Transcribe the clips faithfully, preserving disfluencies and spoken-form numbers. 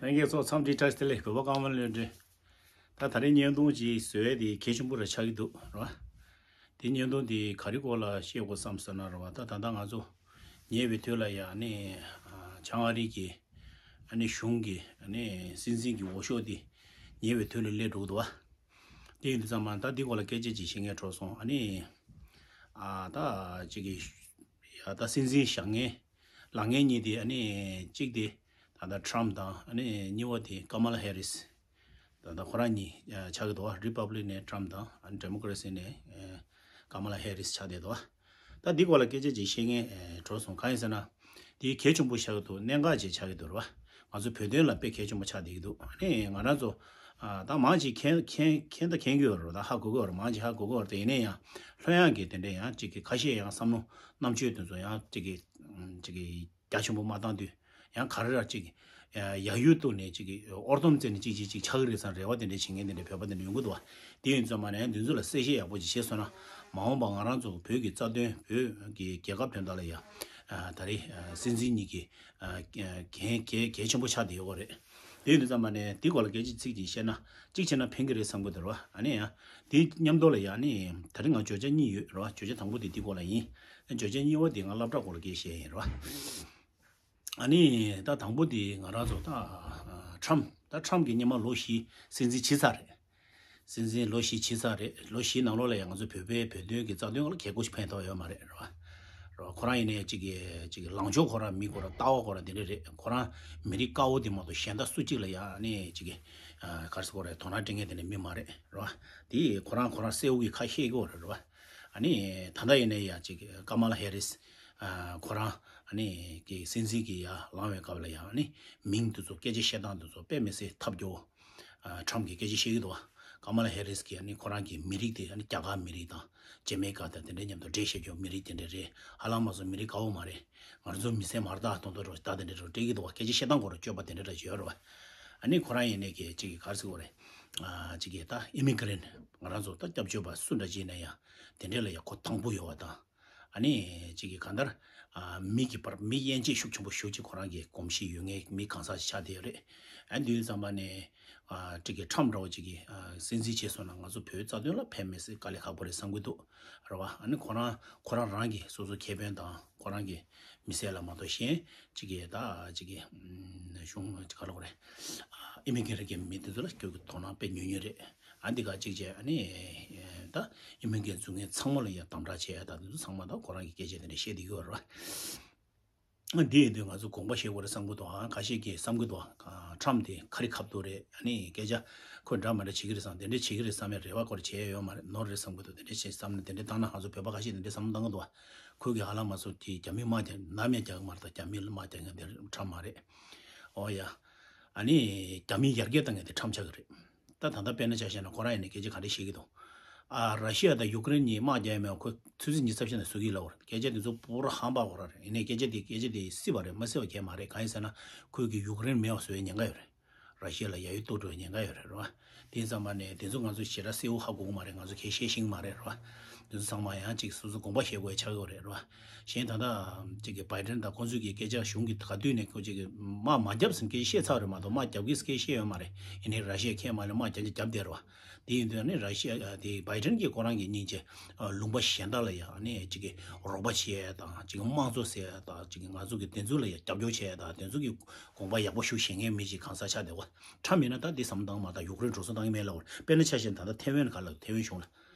ལྷན་རྒྱས་ཚོ་འཚམས་འདྲི་བཀྲ་ཤིས་བདེ་ལེགས། བོད་པ་ཀརྨ་ལྷ་སྒྲོན། ད་ད་རེས་བརྙན་ཐུང་ཅིག་བཟོ་ཡས་དེ་གལ་ཆེན་པོ་ར་ཆགས་ཀྱི་འདུག་ར། དེ་བརྙན་ཐུང་དེ་ག་རེ་སྐོར་ལ་བཤད་དགོས་བསམ་སོང་ན་ར་བ། ད་ད་ལྟ་ང་ཚོ་ཉེ་བའི་དུས་ལ་ཡ་ཨ་ནི་ཨ་བྱང་ཨ་རི་གི་ཨ་ནི་གཞུང་གི་ཨ་ནི་སྲིད་འཛིན་གྱི་འོས་ཤོག་དེ་ཉེ་བའི་དུས་ལ་སླེབས་འགྲོ་གི་འདུག་བ། དེ་ཡིན་དུས་ཙམ་མ་ད་འདི་སྐོར་ལ་སྐད་ཆ་ཅིག་བཤད་མཁན་འཕྲོད་སོང་། ཨ་ནི་ཨ་ད་ཅིག་གི་ཡ་ད་སྲིད་འཛིན་བཞག་མཁན་ལངས་མཁན་གཉིས་དེ་ཨ་ནི་གཅིག་དེ་ད་ལྟ་ཊམ་དང་ཨ་ནི་གཉིས་པ་དེ་ཀ་མ་ལ་ཧེ་རིས། ད་ལྟ་ཁོ་རང་གཉིས་ཨ་ཆགས་ཀྱི་འདུག་བ། རི་པབ་ལིག་ནས་ཊམ་དང་ཨ་ནི་ཌེ་མོ་ཀ་རེ་སི་ནས་ཨ་ཀ་མ་ལ་ཧེ་རིས་ཆགས་བསྡད་འདུག་བ། ད་འདི་སྐོར་ལ་སྐད་ཆ་ཅིག་བཤད་མཁན་ཨ་འཕྲོད་སོང་། གང་ཡིན་ཟེར་ན། དེ་གལ་ཆེན་པོ་ཆགས་ཀྱི་འདུག་གནད་འགག་ཅིག་ཆགས་ཀྱི་འདུག་ར་བ། ང་ཚོ་བོད་དོན་ལ་དཔེ་གལ་ཆེན་པོ་ཆགས་བསྡད་ཀྱི་འདུག་ཨ་ནི་ང་རང་ཚོ་ཨ་ད་མང་ཅིག་མཁྱེན་མཁྱེན་མཁྱེན་ད་མཁྱེན་གྱི་ཡོད་རེད་བ། ད་ཧ་གོ་གི་ཡོད་རེད། མང་ཅིག་ཧ་གོ་གི་ཡོད་རེད། དེ་ཡིན་ན་ཡང་ལྷོད་ཡངས་ཀྱི་དེ་འདྲ་ཡང་ཅིག་གི་ཁ་ཤས་ཡང་བསམ་བློ་རྣམ་དཔྱོད་དེ་ཚོ་ཡང་ཅིག་གི་ཅིག་གི་རྒྱ་ཆེན་པོ་མ་བཏང་དུས་ཡང་ག་རེ་ར་ཅིག་ཡ་ཡུལ་དུ་ནས་ཅིག་གི་ཨོར་སྡོམ་བཙལ་ནས་ཅིག་ཅིག་ཅིག་ཆགས་ཀྱི་རེད་བསམ་རེ་བ་དེ་འདྲ་བྱེད་མཁན་དེ་འདྲ་བོད་པ་དེ་འདྲ་ཡོང་གི་འདུག་བ། དེ་ཡིན་ཙང་མ་ནས་འདི་ཚོ་ལ་གསལ་བཤད་ཡག་པོ་ཅིག་བྱས་སོང་ན། མ་འོངས་པ་ང་རང་ཚོ་བོད་ཀྱི་རྩ་དོན་བོད་ཀྱི་རྒྱལ་ཁབ་དོན་དག་ལ་ཡ་ད་རེས་སྲིད་འཛིན་གཉིས་ཀྱི་འགན་གལ་གལ་ཆེན་པོ་ཆགས་བསྡད་ཡོད་རེད། དེ་ཡིན་དུས་ཙམ་མ་ནས་འདི་སྐོར་ལ་སྐད་ཆ་ཚིག་ཅིག་བཤད་ན་གཅིག་བྱས་ན་ཕན་གྱི་རེད་བསམ་གྱི་འདུག་ར་བ། ཨ་ནི་ཡང་དེ་མཉམ་དུ་ལ་ཡ་ཨ་ནི་ད་རེས་ང་བརྗོད་བྱ་གཉིས་ཡོད་ར་བ། བརྗོད་བྱ་དང་པོ་དེ་འདི་སྐོར་ལ་ཡིན། བརྗོད་བྱ་གཉིས་པ་དེ་ང་སློབ་གྲྭ་སྐོར་ལ་སྐད་བཤད་ཡིན་ར་བ། ཨ་ནི་ད་དང་པོ་དེ་ང་རང་ཚོ་ད་ཊམ་ད་ཊམ་གྱི་སྔོན་མ་ལོ་བཞི་སྲིད་འཛིན་བྱས་ཚར་རེད། སྲིད་འཛིན་ལོ་བཞི་བྱས་ཚར་རེད། ལོ་བཞིའི་ནང་ལོགས་ལ་ཡང་ང་ཚོ་བོད་པའི་བོད་དོན་གྱི་རྩ་དོན་ལ་གལ་ཁ་ཕན་ཐོགས་ཡོད་མ་རེད་ར་བ། ར་བ། ཁོ་རང་ཡིན་ནའི་ཅིག་གི་ཅིག་གི་ལངས་ཕྱོགས་ཁོ་རང་མི་ཁོ་རང་ལྟ་བ་ཁོ་རང་དེ་འདྲ་རེད། ཁོ་རང་མི་རིགས་དཀར་པོ་དེ་མ་གཏོགས་གཞན་དག་སུ་གཅིག་ལ་ཡང་ཨ་ནི་ཅིག་གི་ག་རེ་ཟེར་དགོས་རེད། དོ་སྣང་སྤྲད་མཁན་དེ་འདྲ་མི་མ་རེད་ར་བ། དེ་ཁོ་རང་ཁོ་རང་གསལ་བོ་གི་ཁ་བཤད་ཀྱི་ཡོད་རེད་ར་བ། ཨ་ནི་ད་ལྟ་ཡིན་ནའི་ཡ་ཅིག་ཀ་མ་ལ་ཧེ་རིས་ཁོ་རང་ཨ་ནི་གི་སྲིད་འཛིན་གི་ཡ་ལངས་པའི་སྐབས་ལ་ཡ་ཨ་ནི་མིང་དེ་ཚོ་སྐད་ཆ་བཤད་སྟངས་དེ་ཚོ་དཔེ་མི་སྲིད་ཐབས་སྐྱོ་བོ། ཊམ་གི་སྐད་ཆ་བཤད་ཀྱི་འདུག་བ། ཀ་མ་ལ་ཧེ་རིས་གི་ཨ་ནི་ཁོ་རང་གི་མི་རིགས་དེ་ཨ་ནི་རྒྱ་གར་མི་རིགས་དང་ཇེ་མེ་ཀ་དང་དེ་འདྲའི་མཉམ་དུ་འདྲེས་བཤད་རྒྱུ་མི་རིགས་དེ་འདྲ་རེད། ཧ་ལམ་མ་སོང་མི་རིགས་དཀར་པོ་མ་རེད། ང་ཚོ་མི་སེར་མ་རེད་ད། དོན་དུ་རོ་ད་དེ་འདྲ་རོ་སྤྲད་ཀྱི་འདུག་བ། སྐད་ཆ་བཤད་སྟངས་སྐོར་ར་སྤྱོད་པ་དེ་འདྲ་ར་ཡོད་རེད་བ། ཨ་ནི་ཁོ་རང་ཡིན་ནའི་གི་ཅིག་གི་ག་རེ་ཟེར་དགོས་རེད། ཅིག་གི་ད་ཨི་མི་གྷི་རེན་ང་རང་ཚོ་ད་སྐྱབས་བཅོལ་བ་སུ་འདྲ་ཅིག་ཡིན་ན་ཡང་དེ་འདྲ་ལ་ཡང་ཁོ་དང་པོ་ཡོད་བ་དང་། ཨ་ནི་གཅིག་གིས་གང་ལྟར། ཨ་མི་གི་བར་མི་དབྱེ་འབྱེད་ཤུགས་ཆེན་པོ་ཞེ་པོ་ཅིག་ཁོ་རང་གི་གོམས་གཤིས་ཡོད་མཁན་མི་གང་ཟག་ཅིག་ཆགས་བསྡད་ཡོད་རེད། ཨ་འདི་ཡིན་ཙམ་པ་ནས། ཨ་གཅིག་གིས་ཊམ་འདྲ་བོ་ཅིག་གིས་ཨ་སྲིད་འཛིན་བྱས་སོང་ན་ང་ཚོ་བོད་རྩ་དོན་ལ་ཕན་མི་སྲིད་དཀའ་ལས་ཁག་པོ་རེད་བསམ་གྱི་འདུག་རེད་བ། ཨ་ནི་ཁོ་རང་ཁོ་རང་རང་གི་སོ་སོ་ཁེ་ཕན་དང་ཁོ་རང་གི་མི་སེར་ལ་མ་གཏོགས་གཞན་གཅིག་གིས་ད་གཅིག་གིས་ཨ་གཞུང་ག་ལ་གོ་རེད། ཨ་ཨི་མི་གྷི་རེན་གྱི་མི་དེ་ཚོ་ལ་སྐྱོ་གི་དོ་སྣང་དཔེ་ཉུང་ཉུང་རེད། ཨ་འདི་ག་ཅིག་བྱས་ཨ་ནི། ད་ཨི་མི་གྷི་རེན་འཛུགས་མཁན་ཚང་མ་ལ་ཡ་དམ་དྲག་བྱས་ཡ་ད་འདི་ཚོ་ཚང་མ་ད་ཁོ་རང་གི་སྐད་ཆ་དེ་འདྲ་བཤད་བསྡད་ཡོད་རེད་བ། ཨ་འདི་ཡིན་དུས་ང་ཚོ་དགོངས་པ་བཞེས་དགོས་རེད་བསམ་གི་འདུག་ཨ་ཁ་ཤས་ཀྱིས་བསམ་གི་འདུག་ཨ་ཊམ་དེ་ཁ་རི་ཁ་ཐུག་རེད། ཨ་ནི་སྐད་ཆ་ཁོས་འདྲ་མ་འདྲ་བྱེད་ཀྱི་རེད་བསམ། དེ་འདྲ་བྱེད་ཀྱི་རེད་བསམ་ཡ་རེ་བ་སྐོར་བྱས་ཡ་ཡོད་མ་རེད། ནོར་རེད་བསམ་གི་འདུག་དེ་འདྲ་བྱས་བསམ་ན་དེ་འདྲ་བཏང་ན་ང་ཚོ་བོད་པ་ཁ་ཤས་དེ་འདྲ་བསམ་བློ་བཏང་གི་འདུག་ཨ་ཁོས་ཀྱིས་ཧ་ལམ་མ་སོང་དེ་རྒྱ་མི་དམག་རྒྱག་ནམ་ཡང་རྒྱག་གི་མ་རེད། ད་རྒྱ་མི་དམག་རྒྱག་མཁན་དེ་ཊམ་མ་རེད། ཨོ་ཡ། ཨ་ནི་རྒྱ་མི་ཡར་རྒྱས་བཏང་མཁན་དེ་ཊམ་ཆགས་ཀྱི་རེད། ད་ད་ལྟ་དཔེར་ན་ཆ་བཞག་ན་ཁོ་རང་ཡིན་ནའི་སྐད་ཆ་ག་འདྲ་བཤད་ཀྱི་འདུག་ཨ་ར་ཤི་ཡ་དང་ཡུ་ཀེ་རེན་གཉིས་དམག་རྒྱག་ཡ་མེད་པ་ཁོས་ཆུ་ཚོད་ཉི་ཤུ་རྩ་བཞི་ནང་བཟོ་གི་ཡོད་ལབ་པ་རེད། སྐད་ཆ་དེ་ཚོ་པུ་ར་ཧམ་པ་ཁོ་རང་རེད། ཡིན་ནའི་སྐད་ཆ་དེ་སྐད་ཆ་དེ་སྲིད་པ་རེད། མ་སྲིད་པ་གང་ཡང་མ་རེད། གང་ཡིན་ཟེར་ན་ཁོས་ཀྱི་ཡུ་ཀེ་རེན་མེད་པ་བཟོ་ཡའི་ཉེན་ཁ་ཡོད་རེད། ར་ཤི་ཡ་ལ་ཡ་ཡུལ་གཏོར་འགྲོ་བའི་ཉེན་ཁ་ཡོད་རེད་རེད་བ། དེ་ཙམ་པ་ནས་དེ་ཚོ་ང་ཚོ་ཞེ་དྲག་གསལ་བོ་ཧ་གོ་གི་མ་རེད། ང་ཚོ་གས་ཤེས་ཤེས་ཀྱི་མ་རེད་རེད་བ། དེ་ཚོ་ཚང་མ་ཡང་ཅིག་སོ་སོ་དགོངས་པ་བཞེས་དགོས་ཡ་ཆགས་ཡོད་རེད་རེད་བ། གཞན་ད་ལྟ་ཅིག་གི་བྷའི་ཌེན་དང་ཁོང་ཚོས་ཀྱི་སྐད་ཆ་གཞུང་གི་ག་དུས་ནས་ཁོ་ཅིག་གི་དམག་མ་རྒྱབ་ཟིན་སྐད་ཆ་བཤད་ཚར་རེད་མ་གཏོགས་དམག་རྒྱབ་ཀྱི་སྐད་ཆ་བཤད་ཡོད་མ་རེད། ཡིན་ནའི་ར་ཤི་ཡ་ཁས་མ་ལེན་དམག་རྒྱབ་རྒྱབ་བསྡད་རེད་བ། དེ་ཡིན་དུས་ཨ་ནི་ར་ཤི་ཡ་དེ་བྷའི་ཌེན་གྱིས་ཁོ་རང་གི་སྙིང་རྗེ་ལུང་པ་གཞན་དག་ལ་ཡ་ཨ་ནི་ཅིག་གི་རོགས་པ་བྱེད་ཡ་དང་ཅིག་གི་དམངས་གཙོ་ཟེར་ཡ་དང་ཅིག་གི་ང་ཚོ་གི་དེ་ཚོ་ལ་ཡ་རྒྱབ་སྐྱོར་བྱེད་ཡ་དང་དེ་ཚོ་གི་དགོངས་པ་ཡག་པོ་ཞིག་བཞེས་མཁན་མི་ཅིག་གང་ཟག་ཆགས་བསྡད་པ། ཁྲ་མིན་ན་ད་འདི་བསམ་བཏང་མ་ད་ཡུཀ་རེན་འགྲོ་སོང་བཏང་གི་མེད་ལབ་པ། དཔེར་ན་ཆ་བཞག་ན་ད་ལྟ་ཐེ་ཝན་ག་ལ་ཐེ་ཝན་གཞུང་ལ།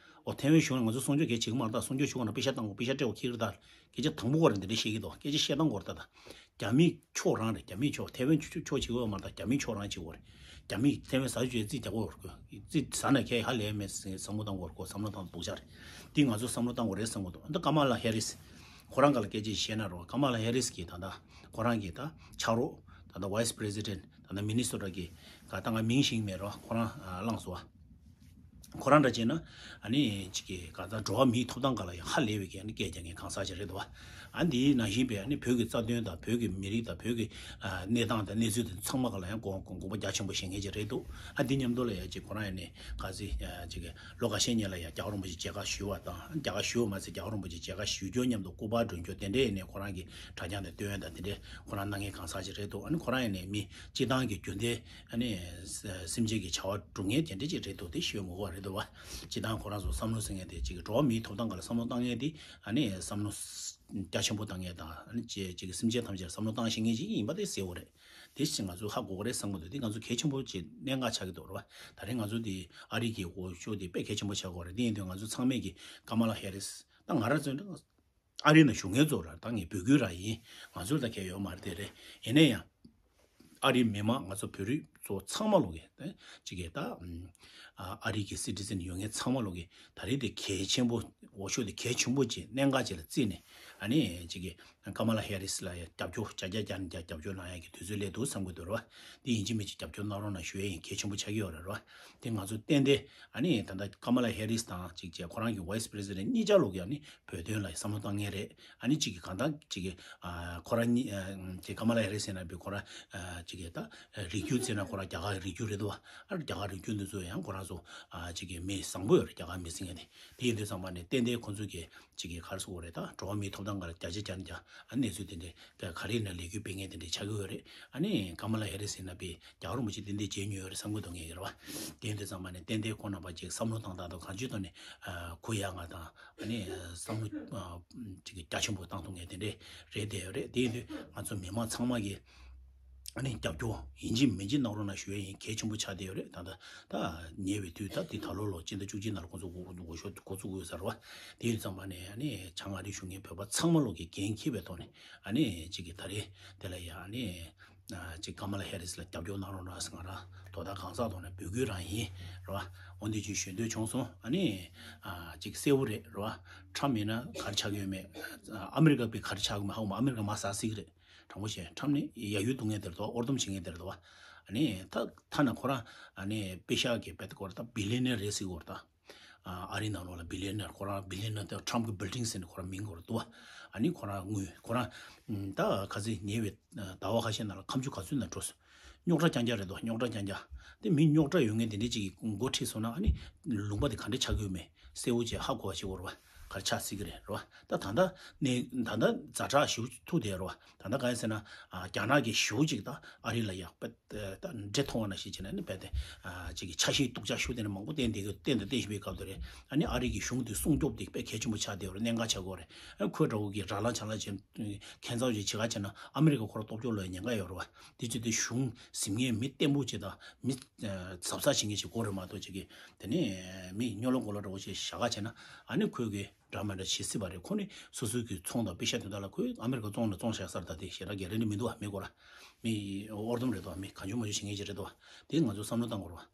ཨོ་ཐེ་ཝན་གཞུང་ལ་ང་ཚོ་སྲུང་སྐྱོབ་གལ་ཆེ་གི་མ་རེད། ད་སྲུང་སྐྱོབ་ཞུ་བ་ན་པེ་ཤ་བཏང་དགོས། པེ་ཤ་སྤྲད་དགོས། ཁྱི་རེད་ད། སྐད་ཆ་དང་པོ་གོ་རེད་འདི་འདྲ་བཤད་ཀྱི་འདུག་སྐད་ཆ་བཤད་སྟངས་གོ་རེད་ད། ད་རྒྱ་མི་ཕྱོགས་རང་རེད། རྒྱ་མི་ཕྱོགས་ཐེ་ཝན་ཕྱོགས་བྱེད་དགོས་མ་རེད། ད་རྒྱ་མི་ཕྱོགས་རང་བྱེད་དགོས་རེད། རྒྱ་མི་ཐེ་ཝན་ཟ་རྒྱུ་རྩིས་རྒྱག་དགོས་རེད། རྩིས་ཟ་ན་ཁྱེད་ཧ་ལས་མེད་བསམ་བློ་བཏང་དགོས་རེད། ཁོ་བསམ་བློ་བཏང་སྡུག་ཅག་རེད། འདི་ང་ཚོ་བསམ་བློ་བཏང་དགོས་རེད་བསམ་གི་འདུག་ད་ཀ་མ་ལ་ཧེ་རིས་ཁོ་རང་ག་ལ་སྐད་ཆ་བཤད་ན་རོ། ཀ་མ་ལ་ཧེ་རིས་གིས་ད་ལྟ་ཁོ་རང་གིས་ད་ཕྱག་རོགས་ད་ལྟ་Vice President ད་ལྟ་མི་ནི་སོ་ཊ་གི་ག་ད་ང་མིང་ཤེས་ཀྱི་མེད་རོ། ཁོ་རང་བླངས་སོང་བ། ཁོ་རང་འདྲ་བྱས་ན་ཨ་ནི་ཅིག་གི་གང་ལྟར་འགྲོ་བ་མིའི་ཐོབ་ཐང་སྒང་ལ་ཡང་ཧ་ལས་པའི་གི་ཨ་ནི་སྐད་རྒྱག་མཁན་གང་ཟག་ཅིག་རེད་འདུག་བ། ཨ་འདིའི་ནང་བཞིན་པའི་ཨ་ནི་བོད་ཀྱི་རྩ་དོན་དང་བོད་ཀྱི་མི་རིགས་དང་བོད་ཀྱི་ཨ་གནས་སྟངས་དང་གནས་ཚུལ་དེ་ཚང་མ་སྒང་ལ་ཡང་དགོངས་དགོངས་པ་རྒྱ་ཆེན་པོ་བཞེས་མཁན་ཅིག་རེད་འདུག་ཨ་འདི་མཉམ་དུ་ལ་ཡང་ཅིག་ཁོ་རང་ཡང་ནི་ག་ཚོད་ཅིག་གི་ལོ་འགའ་ཤས་སྔོན་ལ་ཡང་རྒྱལ་བ་རིན་པོ་ཆེ་མཇལ་ཁ་ཞུས་པ་དང་རྒྱལ་ཁ་ཞུས་པ་མ་ཟད་རྒྱལ་བ་རིན་པོ་ཆེ་མཇལ་ཁ་ཞུ་རྒྱུ་མཉམ་དུ་སྐུ་པར་སྒྲོན་རྒྱུ་དེ་འདྲའི་ནི་ཁོ་རང་གི་དྲ་རྒྱ་ནས་སྟོན་ཡ་དང་དེ་འདྲའི་ཁོ་རང་གནང་མཁན་གང་ཟག་ཅིག་རེད་འདུག་ཨ་ནི་ཁོ་རང་ཡང་ནི་མི་སྤྱི་བཏང་གི་རྒྱུན་ལྡན་ཨ་ནི་སེམས་ཅན་གྱི་བྱ་བ་སྒྲུབ་མཁན་དེ་འདྲ་ཅིག་རེད་འདུག་དེ་ཤོད་མི་དགོས་པ་རེད་འདུག་བ། སྤྱི་བཏང་ཁོ་རང་ཚོ་བསམ་བློ་ཟེར་མཁན་དེ་ཅིག་གི་འགྲོ་བ་མིའི་ཐོབ་ཐང་སྒང་ལ་བསམ་བློ་བཏང་མཁན་དེ་ཨ་ནི་བསམ་བློ་རྒྱ་ཆེན་པོ་བཏང་མཁན་དང་ཨ་ནི་ཅིག་ཅིག་གི་སེམས་ཅན་ཐམས་ཅད་ལ་བསམ་བློ་བཏང་ཤེས་མཁན་ཅིག་ཡིན་པ་དེ་གསལ་བོ་རེད། དེ་ཞིག་ང་ཚོ་ཧ་གོ་གི་རེད་བསམ་གི་འདུག་དེ་ང་ཚོ་གལ་ཆེན་པོ་ཅིག་གནད་འགག་ཆགས་ཀྱི་འདུག་རེད་བ། ད་རེས་ང་ཚོ་དེ་ཨ་རི་གི་འོས་ཤོག་དེ་དཔེ་གལ་ཆེན་པོ་ཆགས་ཀྱི་ཡོད་རེད། དེ་ཡིན་དུས་ང་ཚོ་ཚང་མས་ཀྱི་ཀ་མ་ལ་ཧེ་རིས་ད་ང་རང་ཚོ་ཨ་རིའི་ནང་བཞུགས་མཁན་ཚོ་ར་ད་ངས་འབོད་སྐུལ་ར་ཡིན། ང་ཚོར་ད་གལ་ཡོད་མ་རེད་དེ་རེད། ཡིན་ན་ཡང་ཨ་རིའི་མི་མང་ང་ཚོ་བོད་རིགས་ཚོ་ཚང་མ་ལོག་གི་ད་ཅིག་གི་ད་ཨ་རི་གི་སི་ཊི་ཛན་ཡོད་མཁན་ཚང་མ་ལོག་གི་ད་རེས་དེ་གལ་ཆེན་པོ་འོས་ཤོག་དེ་གལ་ཆེན་པོ་ཅིག་གནད་འགག་ཅིག་ལ་བརྩིས་ནས་ཨ་ནི་ཅིག་གི་ཀ་མ་ལ་ཧེ་རིས་ལ་ཡང་རྒྱབ་སྐྱོར་བརྒྱ་ཆ་བརྒྱ་ནས་བརྒྱ་རྒྱབ་སྐྱོར་གནང་ཡག་གི་དུས་ཚོད་སླེབས་འདུག་བསམ་གི་འདུག་ར་བ། དེ་ཡིན་གཅིག་མིན་གཅིག་རྒྱབ་སྐྱོར་གནང་རོགས་གནང་ཞུ་ཡས་ཡིན། གལ་ཆེན་པོ་ཆགས་ཀྱི་ཡོད་རེད་ར་བ། དེ་ང་ཚོ་ཏན་ཏན་ཨ་ནི་ད་ལྟ་ཀ་མ་ལ་ཧེ་རིས་དང་ཅིག་བྱས་ཁོ་རང་གི་ཝའི་སི་པི་རེ་སི་ཌེན་ཊི་གཉིས་ཆ་ལོག་གི་ཨ་ནི་བོད་དོན་ལ་བསམ་བློ་བཏང་མཁན་རེད། ཨ་ནི་ཅིག་གི་གང་ལྟར་ཅིག་གི་ཨ་ཁོ་རང་གཉིས་ཨ་ཅིག་ཀ་མ་ལ་ཧེ་རིས་ཟེར་ན་བི་ཁོ་རང་ཨ་ཅིག་གི་ད་རིགས་རྒྱུད་བརྩིས་ན་ཁོ་རང་རྒྱ་གར་རིགས་རྒྱུད་རེད་འདུག་བ། ཨ་རྒྱ་གར་རིགས་རྒྱུད་འདི་ཚོ་ཡང་ཁོ་རང་ཚོ་ཨ་ཅིག་གི་མི་བཟང་པོ་ཡོད་རེད། རྒྱ་གར་མི་ཟེར་མཁན་དེ། དེ་ཡིན་དུས་ཙམ་པ་ནས་ཏན་ཏན་ཁོ་ཚོ་གི་ཅིག་གི་ག་རེ་ཟེར་དགོས་རེད། ད་འགྲོ་བ་མིའི་ཐོབ་ཐང་སྒང་ལ་བརྒྱ་ཆ་བརྒྱ་ནས་བརྒྱ་ཨ་གནས་ཚུལ་དེ་འདྲའི་ག་རེ་ཡིན་ན་ལས་འགུལ་སྤེལ་མཁན་དེ་འདྲའི་ཆགས་ཀྱི་ཡོད་རེད། ཨ་ནི་ཀ་མ་ལ་ཧེ་རིས་ཟེར་ན་བི་རྒྱལ་བ་རིན་པོ་ཆེ་ཏན་ཏན་མཇལ་མྱོང་ཡོད་རེད་བསམ་གྱི་འདུག་ངས་ཡོད་རེད་བ། དེ་ཡིན་དུས་ཙམ་པ་ནས་ཏན་ཏན་ཁོང་རྣམ་པ་ཅིག་བསམ་བློ་བཏང་སྟངས་དང་གང་ཅིའི་ཐོག་ནས་ཨ་གུ་ཡངས་པ་དང་ཨ་ནི་བསམ་བློ་ཨ་ཅིག་གི་རྒྱ་ཆེན་པོ་བཏང་ཐུབ་མཁན་དེ་འདྲའི་རེད་བསྡད་ཡོད་རེད། དེ་ཡིན་དུས་ང་ཚོ་མི་མང་ཚང་མ་གིས་ཨ་ནི་རྒྱབ་སྐྱོར་ཡིན་གཅིག་མིན་གཅིག་གནང་རོགས་གནང་ཞུ་ཡས་ཡིན། གལ་ཆེན་པོ་ཆགས་བསྡད་ཡོད་རེད། ད་ལྟ་ད་ཉེ་བའི་དུས་ད་དེ་ད་ལོ་ལོ་སྤྱི་ཟླ་བཅུ་གཅིག་ནང་ལ་ཁོང་ཚོ་འགོ་འགོ་ཤོག་འགོ་བཙུགས་དགོས་ཟེར་བ། དེ་ཡིན་ཙམ་པ་ནས་ཨ་ནི་བྱང་ཨ་རིའི་གཞུང་གིས་བོད་པ་ཚང་མ་ལོག་གི་འགན་འཁྱེར་བའི་ཐོག་ནས་ཨ་ནི་གཅིག་གི་ད་རེས་དེ་ལ་ཡ་ཨ་ནི་ཨ་གཅིག་ཀ་མ་ལ་ཧེ་རིས་ལ་རྒྱབ་སྐྱོར་གནང་རོགས་གནང་ཟེར་ང་རང་དོ་བདག་གང་ཟག་ཐོག་ནས་འབོད་སྐུལ་རང་ཡིན་རེད་བ། འོ་འདི་ཅིག་ཞུ་འདོད་བྱུང་སོང་། ཨ་ནི་ཨ་གཅིག་གསལ་བོ་རེད་རེད་བ། ཁྲམ་ཡིན་ན་ག་རེ་ཆགས་ཀྱི་ཡོད་མེད། ཨ་མི་རི་ཀ་པའི་ག་རེ་ཆགས་ཀྱི་མེད་ཧ་གོ་མ། ཨ་མི་རི་ཀ་མ་ཟ་སྲིད་ཀྱི་རེད། དྲང་པོ་བཤད། ཁྲམ་ནི་ཡ་ཡུལ་སྡུག་ངན་དེར་དོ། ཨོར་སྡོམ་བྱེད་མཁན་དེར་དོ། ཨ་ནི་ད་ཐ་ན་ཁོ་རང་ཨ་ནི་པེ་ཤག་གི་བེད་ཀོར་ད་བི་ལི་ནེར་རེད་ཟེར་གོ་ར་ད། ཨ་རི་ནང་ལོགས་ལ་བི་ལི་ནེར་ཁོ་རང་བི་ལི་ནེར་ད་ཁྲམ་གི་བིལ་ཌིང་ཟེར་ནས་ཁོ་རང་མིང་གོ་ར་དོ། ཨ་ནི་ཁོ་རང་དངུལ་ཁོ་རང་ད་ག་ཚོད་ཉེ་བའི་ཟླ་བ་ཁ་ཤས་ནང་ལ་ཁ་མཆུ་ག་ཚོད་ན་འགྲོ་སོང་། རྙོག་དྲ་རྐྱང་རྐྱང་རེད་དོ། རྙོག་དྲ་རྐྱང་རྐྱང་། དེ་མི་རྙོག་དྲ་ཡོད་མཁན་དེ་འདྲ་ཅིག་གི་འགོ་ཁྲིད་སོང་ན་ཨ་ནི་ལུང་པ་དེ་ག་འདྲ་ཆགས་ཀྱི་ཡོད་མེད་གསལ་བོ་བྱས་ཧ་གོ་བ་ཞིག་དགོས་རེད་བ། ག་རེ་ཆགས་སྲིད་ཀྱི་རེད་རེད་བ། ད་ད་ལྟ་ནས་ད་ལྟ་ཛ་དྲག་ཞེ་པོ་ཐུག་བསྡད་རེད་བ། ད་ལྟ་ག་རེ་ཟེར་ན་ཨ་རྒྱ་ནག་གིས་ཞེ་པོ་ཅིག་ད་ཨ་རི་ལ་ཡག་པ་ད་འདྲེ་མཐོང་བ་ནང་བཞིན་བྱས་ནས་ཨ་ནི་རྦད་དེ་ཨ་ཅིག་གི་ཆ་ཤས་སྟུག་ཅག་ཞེ་པོ་དེ་འདྲ་མང་པོ་བསྟན་བསྡད་ཀྱི་བསྟན་དང་བསྟན་བཞིན་པའི་སྐབས་དེ་རེད། ཨ་ནི་ཨ་རི་གི་གཞུང་དེ་སྲུང་སྐྱོབ་དེ་དཔེ་གལ་ཆེན་པོ་ཆགས་བསྡད་ཡོད་རེད། གནད་འགག་ཆགས་ཀྱི་ཡོད་རེད། ཨ་ཁོའི་འདྲ་བོ་གི་ར་ལངས་ཆ་ལངས་བྱས་ཁྱད་མཚར་ཅིག་བྱེད་ག་བྱས་ན་ཨ་མི་རི་ཀ་ཁོ་ར་སྟོབས་སྐྱོ་ལོས་ཉེན་ཁ་ཡོད་རེད་བ། དེ་བྱེད་དུས་གཞུང་ཟིན་མཁན་མི་བརྟན་པོ་ཅིག་དང་མི་གཟབ་གཟབ་བྱེད་མཁན་ཅིག་དགོས་རེད་མ་གཏོགས་ཅིག་གི་དེ་ནས་མི་སྨྱོ་ལོ་མགོ་ལོ་འདྲ་བོ་ཅིག་བཞག་ག་བྱས་ན་ཨ་ནི་ཁོས་གི་འདྲ་མི་འདྲ་བྱེད་སྲིད་པ་རེད། ཁོ་ནི་སོ་སོའི་གི་ཚོང་དང་པེ་ཤ་དོན་དག་ལ་ཁོས་ཨ་མི་རི་ཀ་བཙོང་ན་བཙོང་བཞག་ས་རེད། ད་དེ་ཞེ་དྲག་གི་རེ་འདི་མི་འདུག་བ། མི་ཁོ་ར་མི་ཨོར་སྡོམ་རེད་དོ། མི་གང་བྱུང་མང་བྱུང་བྱེད་མཁན་ཅིག་རེད་དོ། དེ་ང་ཚོ་བསམ་བློ་བཏང་དགོས་རེད་བ།